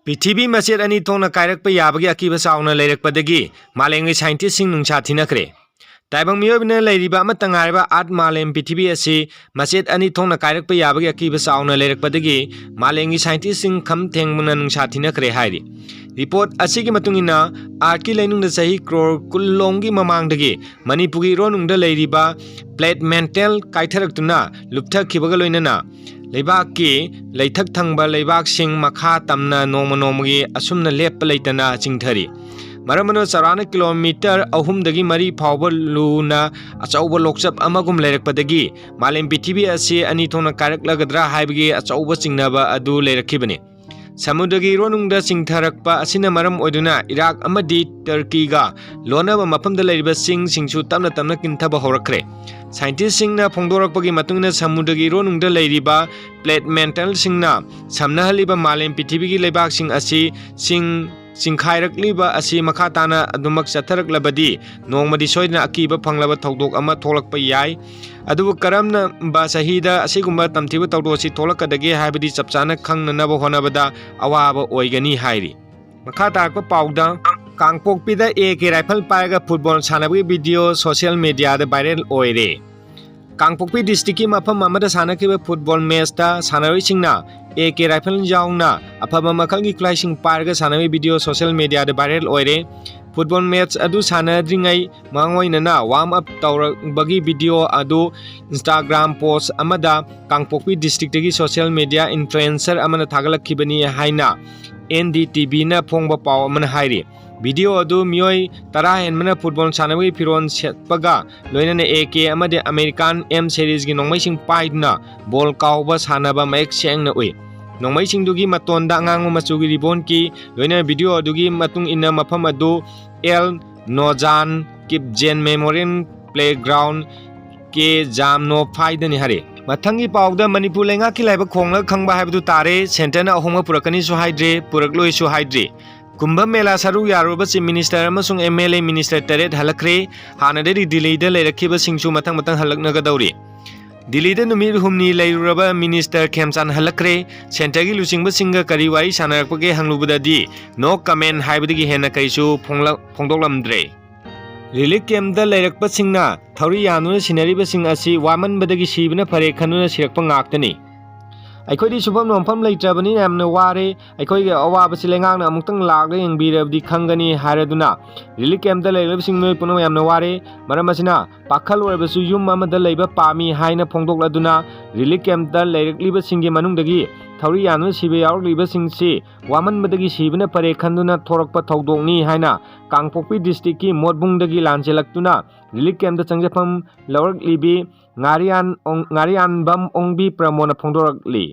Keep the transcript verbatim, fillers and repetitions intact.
ꯄ꯭ꯔꯤꯊꯤꯕꯤ ꯃꯆꯦꯠ ꯑꯅꯤ ꯊꯣꯛꯅ ꯀꯥꯏꯔꯛꯄ ꯌꯥꯕꯒꯤ ꯑꯀꯤꯕ ꯆꯥꯎꯅ ꯂꯩꯔꯛꯄꯗꯒꯤ ꯃꯥꯂꯦꯝꯒꯤ ꯁꯥꯏꯟꯇꯤꯁꯁꯤꯡ ꯅꯨꯡꯁꯥ ꯊꯤꯅꯈ꯭ꯔꯦ꯫ ꯇꯥꯏꯕꯪ ꯃꯤꯑꯣꯏꯕꯅ ꯂꯩꯔꯤꯕ ꯑꯃꯠꯇ ꯉꯥꯏꯔꯕ ꯑꯥꯔꯠ ꯃꯥꯂꯦꯝ ꯄ꯭ꯔꯤꯊꯤꯕꯤ ꯑꯁꯤ ꯃꯆꯦꯠ ꯑꯅꯤ ꯊꯣꯛꯅ ꯀꯥꯏꯔꯛꯄ ꯌꯥꯕꯒꯤ ꯑꯀꯤꯕ ꯆꯥꯎꯅ ꯂꯩꯔꯛꯄꯗꯒꯤ ꯃꯥꯂꯦꯝꯒꯤ ꯁꯥꯏꯟꯇꯤꯁꯁꯤꯡ ꯈꯝ ꯊꯦꯡꯅ ꯅꯨꯡꯁꯥ ꯊꯤꯅꯈ꯭ꯔꯦ ꯍꯥꯏꯔꯤ꯫ ꯔꯤꯄꯣꯔꯠ ꯑꯁꯤꯒꯤ ꯃꯇꯨꯡ ꯏꯟꯅ, ꯑꯥꯔꯠꯀꯤ ꯂꯩꯅꯨꯡꯗ ꯆꯍꯤ ꯀ꯭ꯔꯣꯔ ꯀꯨꯟ ꯂꯣꯝꯒꯤ ꯃꯃꯥꯡꯗꯒꯤ ꯃꯅꯤꯄꯨꯔꯒꯤ ꯏꯔꯣꯟꯅꯨꯡꯗ ꯂꯩꯔꯤꯕ ꯄ꯭ꯂꯦꯠ ꯃꯦꯟꯇꯦꯜ ꯀꯥꯏꯊꯔꯛꯇꯨꯅ ꯂꯨꯞꯊꯈꯤꯕꯒ ꯂꯣꯏꯅꯅ ꯂꯩꯕꯥꯛꯀꯤ ꯂꯩꯊꯛ ꯊꯪꯕ ꯂꯩꯕꯥꯛꯁꯤꯡ ꯃꯈꯥ ꯇꯝꯅ ꯅꯣꯡꯃ ꯅꯣꯡꯃꯒꯤ ꯑꯁꯨꯝꯅ ꯂꯦꯞꯄ ꯂꯩꯇꯅ ꯆꯤꯡꯊꯔꯤ꯫ ꯃꯔꯝ ꯑꯗꯨꯅ ꯆꯥꯎꯔꯥꯛꯅ ꯀꯤꯂꯣꯃꯤꯇꯔ ꯑꯍꯨꯝꯗꯒꯤ ꯃꯔꯤ ꯐꯥꯎꯕ ꯂꯨꯅ ꯑꯆꯧꯕ ꯂꯣꯛꯆꯞ ꯑꯃꯒꯨꯝ ꯂꯩꯔꯛꯄꯗꯒꯤ ꯃꯥꯂꯦꯝ ꯄ꯭ꯔꯤꯊꯤꯕꯤ ꯑꯁꯤ ꯑꯅꯤ ꯊꯣꯛꯅ ꯀꯥꯏꯔꯛꯂꯒꯗ꯭ꯔꯥ ꯍꯥꯏꯕꯒꯤ ꯑꯆꯧꯕ ꯆꯤꯡꯅꯕ ꯑꯗꯨ ꯂꯩꯔꯛꯈꯤꯕꯅꯤ꯫ ꯁꯃꯨꯗ꯭ꯔꯒꯤ ꯏꯔꯣꯟꯅꯨꯡꯗ ꯆꯤꯡꯊꯔꯛꯄ ꯑꯁꯤꯅ ꯃꯔꯝ ꯑꯣꯏꯗꯨꯅ ꯏꯔꯥꯛ ꯑꯃꯗꯤ ꯇꯔꯀꯤꯒ ꯂꯣꯟꯅꯕ ꯃꯐꯝꯗ ꯂꯩꯔꯤꯕ ꯆꯤꯡꯁꯤꯡꯁꯨ ꯇꯞꯅ ꯇꯞꯅ ꯀꯤꯟꯊꯕ ꯍꯧꯔꯛꯈ꯭ꯔꯦ꯫ ꯁꯥꯏꯟꯇꯤꯁꯁꯤꯡꯅ ꯐꯣꯡꯗꯣꯔꯛꯄꯒꯤ ꯃꯇꯨꯡ ꯏꯟꯅ, ꯁꯃꯨꯗ꯭ꯔꯒꯤ ꯏꯔꯣꯟꯅꯨꯡꯗ ꯂꯩꯔꯤꯕ ꯄ꯭ꯂꯦꯠ ꯃꯦꯟꯇꯜꯁꯤꯡꯅ ꯁꯝꯅꯍꯜꯂꯤꯕ ꯃꯥꯂꯦꯝ ꯄ꯭ꯔꯤꯊꯤꯕꯤꯒꯤ ꯂꯩꯕꯥꯛꯁꯤꯡ ꯑꯁꯤ ꯆꯤꯡ ꯆꯤꯡꯈꯥꯏꯔꯛꯂꯤꯕ ꯑꯁꯤ ꯃꯈꯥ ꯇꯥꯅ ꯑꯗꯨꯃꯛ ꯆꯠꯊꯔꯛꯂꯕꯗꯤ ꯅꯣꯡꯃꯗꯤ ꯁꯣꯏꯗꯅ ꯑꯀꯤꯕ ꯐꯪꯂꯕ ꯊꯧꯗꯣꯛ ꯑꯃ ꯊꯣꯛꯂꯛꯄ ꯌꯥꯏ꯫ ꯑꯗꯨꯕꯨ ꯀꯔꯝꯕ ꯆꯍꯤꯗ ꯑꯁꯤꯒꯨꯝꯕ ꯇꯝꯊꯤꯕ ꯊꯧꯗꯣꯛ ꯑꯁꯤ ꯊꯣꯛꯂꯛꯀꯗꯒꯦ ꯍꯥꯏꯕꯗꯤ ꯆꯞ ꯆꯥꯅ ꯈꯪꯅꯅꯕ ꯍꯣꯠꯅꯕꯗ ꯑꯋꯥꯕ ꯑꯣꯏꯒꯅꯤ ꯍꯥꯏꯔꯤ꯫ ꯃꯈꯥ ꯇꯥꯔꯛꯄ ꯄꯥꯎꯗ, ꯀꯥꯡꯄꯣꯛꯄꯤꯗ ꯑꯦ ꯀꯦ ꯔꯥꯏꯐꯜ ꯄꯥꯏꯔꯒ ꯐꯨꯠꯕꯣꯜ ꯁꯥꯟꯅꯕꯒꯤ ꯚꯤꯗꯤꯑꯣ ꯁꯣꯁꯤꯌꯦꯜ ꯃꯦꯗꯤꯌꯥꯗ ꯚꯥꯏꯔꯦꯜ ꯑꯣꯏꯔꯦ꯫ ꯀꯥꯡꯄꯣꯛꯄꯤ ꯗꯤꯁꯇ꯭ꯔꯤꯛꯀꯤ ꯃꯐꯝ ꯑꯃꯗ ꯁꯥꯟꯅꯈꯤꯕ ꯐꯨꯠꯕꯣꯜ ꯃꯦꯆꯇ ꯁꯥꯟꯅꯔꯣꯏꯁꯤꯡꯅ ꯑꯦ ꯀꯦ ꯔꯥꯏꯐꯜ ꯌꯥꯎꯅ ꯑꯐꯕ ꯃꯈꯜꯒꯤ ꯈꯨꯠꯂꯥꯏꯁꯤꯡ ꯄꯥꯏꯔꯒ ꯁꯥꯟꯅꯕꯒꯤ ꯚꯤꯗꯤꯑꯣ ꯁꯣꯁꯤꯌꯦꯜ ꯃꯦꯗꯤꯌꯥꯗ ꯚꯥꯏꯔꯦꯜ ꯑꯣꯏꯔꯦ꯫ ꯐꯨꯠꯕꯣꯜ ꯃꯦꯆ ꯑꯗꯨ ꯁꯥꯟꯅꯗ꯭ꯔꯤꯉꯩ ꯃꯥꯡꯑꯣꯏꯅꯅ ꯋꯥꯔꯝ ꯑꯞ ꯇꯧꯔꯛꯄꯒꯤ ꯚꯤꯗꯤꯑꯣ ꯑꯗꯨ ꯏꯟꯁꯇꯥꯒ꯭ꯔꯥꯝ ꯄꯣꯁ ꯑꯃꯗ ꯀꯥꯡꯄꯣꯛꯄꯤ ꯗꯤꯁꯇ꯭ꯔꯤꯛꯇꯒꯤ ꯁꯣꯁꯤꯌꯦꯜ ꯃꯦꯗꯤꯌꯥ ꯏꯟꯐ꯭ꯂꯨꯌꯦꯟꯁꯔ ꯑꯃꯅ ꯊꯥꯒꯠꯂꯛꯈꯤꯕꯅꯤ ꯍꯥꯏꯅ ꯑꯦꯟ ꯗꯤ ꯇꯤ ꯚꯤꯅ ꯐꯣꯡꯕ ꯄꯥꯎ ꯑꯃꯅ ꯍꯥꯏꯔꯤ꯫ ꯚꯤꯗꯤꯑꯣ ꯑꯗꯨ ꯃꯤꯑꯣꯏ ꯇꯔꯥ ꯍꯦꯟꯕꯅ ꯐꯨꯠꯕꯣꯜ ꯁꯥꯟꯅꯕꯒꯤ ꯐꯤꯔꯣꯜ ꯁꯦꯠꯄꯒ ꯂꯣꯏꯅꯅ ꯑꯦ ꯀꯦ ꯑꯃꯗꯤ ꯑꯃꯦꯔꯤꯀꯥꯟ ꯑꯦꯝ ꯁꯦꯔꯤꯁꯒꯤ ꯅꯣꯡꯃꯩꯁꯤꯡ ꯄꯥꯏꯗꯨꯅ ꯕꯣꯜ ꯀꯥꯎꯕ ꯁꯥꯟꯅꯕ ꯃꯌꯦꯛ ꯁꯦꯡꯅ ꯎꯏ꯫ ꯅꯣꯡꯃꯩꯁꯤꯡꯗꯨꯒꯤ ꯃꯇꯣꯟꯗ ꯑꯉꯥꯡꯕ ꯃꯆꯨꯒꯤ ꯔꯤꯕꯣꯟ ꯀꯤ, ꯂꯣꯏꯅꯅ ꯚꯤꯗꯤꯑꯣ ꯑꯗꯨꯒꯤ ꯃꯇꯨꯡ ꯏꯟꯅ ꯃꯐꯝ ꯑꯗꯨ ꯑꯦꯜ ꯅꯣꯖꯥꯟ ꯀꯤꯞꯖꯦꯟ ꯃꯦꯃꯣꯔꯤꯌꯦꯜ ꯄ꯭ꯂꯦꯒ꯭ꯔꯥꯎꯟ ꯀꯦ ꯖꯥꯝꯅꯣꯐꯥꯏꯗꯅꯤ ꯍꯥꯏꯔꯤ꯫ ꯃꯊꯪꯒꯤ ꯄꯥꯎꯗ, ꯃꯅꯤꯄꯨꯔ ꯂꯩꯉꯥꯛꯀꯤ ꯂꯥꯏꯕꯛ ꯈꯣꯡꯂꯒ ꯈꯪꯕ ꯍꯥꯏꯕꯗꯨ ꯇꯥꯔꯦ꯫ ꯁꯦꯟꯇꯔꯅ ꯑꯍꯣꯡꯕ ꯄꯨꯔꯛꯀꯅꯤꯁꯨ ꯍꯥꯏꯗ꯭ꯔꯤ, ꯄꯨꯔꯛꯂꯣꯏꯁꯨ ꯍꯥꯏꯗ꯭ꯔꯤ꯫ ꯀꯨꯝꯚ ꯃꯦꯂꯥ ꯁꯔꯨꯛ ꯌꯥꯔꯨꯔꯕ ꯆꯤꯐ ꯃꯤꯅꯤꯁꯇꯔ ꯑꯃꯁꯨꯡ ꯑꯦꯝ ꯑꯦꯜ ꯑꯦ ꯃꯤꯅꯤꯁꯇꯔ ꯇꯔꯦꯠ ꯍꯜꯂꯛꯈ꯭ꯔꯦ꯫ ꯍꯥꯟꯅꯗꯒꯤ ꯗꯤꯜꯂꯤꯗ ꯂꯩꯔꯛꯈꯤꯕꯁꯤꯡꯁꯨ ꯃꯊꯪ ꯃꯊꯪ ꯍꯜꯂꯛꯅꯒꯗꯧꯔꯤ꯫ ꯗꯤꯜꯂꯤꯗ ꯅꯨꯃꯤꯠ ꯍꯨꯝꯅꯤ ꯂꯩꯔꯨꯔꯕ ꯃꯤꯅꯤꯁꯇꯔ ꯈꯦꯝꯆꯥꯟ ꯍꯜꯂꯛꯈ꯭ꯔꯦ꯫ ꯁꯦꯟꯇꯔꯒꯤ ꯂꯨꯆꯤꯡꯕꯁꯤꯡꯒ ꯀꯔꯤ ꯋꯥꯔꯤ ꯁꯥꯟꯅꯔꯛꯄꯒꯦ ꯍꯪꯂꯨꯕꯗꯗꯤ, "No comment" ꯍꯥꯏꯕꯗꯒꯤ ꯍꯦꯟꯅ ꯀꯔꯤꯁꯨ ꯐꯣꯡꯂꯛ-, ꯐꯣꯡꯗꯣꯛꯂꯝꯗ꯭ꯔꯦ꯫ ꯔꯤꯂꯤꯐ ꯀꯦꯝꯞꯇ ꯂꯩꯔꯛꯄꯁꯤꯡꯅ ꯊꯧꯔꯤ ꯌꯥꯟꯗꯨꯅ ꯁꯤꯟꯅꯔꯤꯕꯁꯤꯡ ꯑꯁꯤ ꯋꯥꯃꯟꯕꯗꯒꯤ ꯁꯤꯕꯅ ꯐꯔꯦ ꯈꯟꯗꯨꯅ ꯁꯤꯔꯛꯄ ꯉꯥꯛꯇꯅꯤ꯫ "ꯑꯩꯈꯣꯏꯗꯤ ꯁꯨꯐꯝ ꯅꯣꯝꯐꯝ ꯂꯩꯇ꯭ꯔꯕꯅꯤꯅ ꯌꯥꯝꯅ ꯋꯥꯔꯦ꯫ ꯑꯩꯈꯣꯏꯒꯤ ꯑꯋꯥꯕꯁꯤ ꯂꯩꯉꯥꯛꯅ ꯑꯃꯨꯛꯇꯪ ꯂꯥꯛꯂꯒ ꯌꯦꯡꯕꯤꯔꯕꯗꯤ ꯈꯪꯒꯅꯤ" ꯍꯥꯏꯔꯗꯨꯅ ꯔꯤꯂꯤꯐ ꯀꯦꯝꯞꯇ ꯂꯩꯔꯤꯕꯁꯤꯡ ꯃꯤꯑꯣꯏ ꯄꯨꯝꯅꯃꯛ ꯌꯥꯝꯅ ꯋꯥꯔꯦ꯫ ꯃꯔꯝ ꯑꯁꯤꯅ ꯄꯥꯈꯜ ꯑꯣꯏꯔꯕꯁꯨ ꯌꯨꯝ ꯑꯃꯗ ꯂꯩꯕ ꯄꯥꯝꯃꯤ ꯍꯥꯏꯅ ꯐꯣꯡꯗꯣꯛꯂꯗꯨꯅ ꯔꯤꯂꯤꯐ ꯀꯦꯝꯞꯇ ꯂꯩꯔꯛꯂꯤꯕꯁꯤꯡꯒꯤ ꯃꯅꯨꯡꯗꯒꯤ ꯊꯧꯔꯤ ꯌꯥꯟꯗꯨꯅ ꯁꯤꯕ ꯌꯥꯎꯔꯛꯂꯤꯕꯁꯤꯡꯁꯤ ꯋꯥꯃꯟꯕꯗꯒꯤ ꯁꯤꯕꯅ ꯐꯔꯦ ꯈꯟꯗꯨꯅ ꯊꯣꯔꯛꯄ ꯊꯧꯗꯣꯛꯅꯤ ꯍꯥꯏꯅ ꯀꯥꯡꯄꯣꯛꯄꯤ ꯗꯤꯁꯇ꯭ꯔꯤꯛꯀꯤ ꯃꯣꯠꯕꯨꯡꯗꯒꯤ ꯂꯥꯟꯖꯦꯜꯂꯛꯇꯨꯅ ꯔꯤꯂꯤꯐ ꯀꯦꯝꯞꯇ ꯆꯪꯖꯐꯝ ꯂꯧꯔꯛꯂꯤꯕꯤ ꯉꯥꯔꯤꯌꯥꯟ ꯑꯣꯡ-, ꯉꯥꯔꯤꯌꯥꯟꯕꯝ ꯑꯣꯡꯕꯤ ꯄ꯭ꯔꯃꯣꯗꯅ ꯐꯣꯡꯗꯣꯔꯛꯂꯤ꯫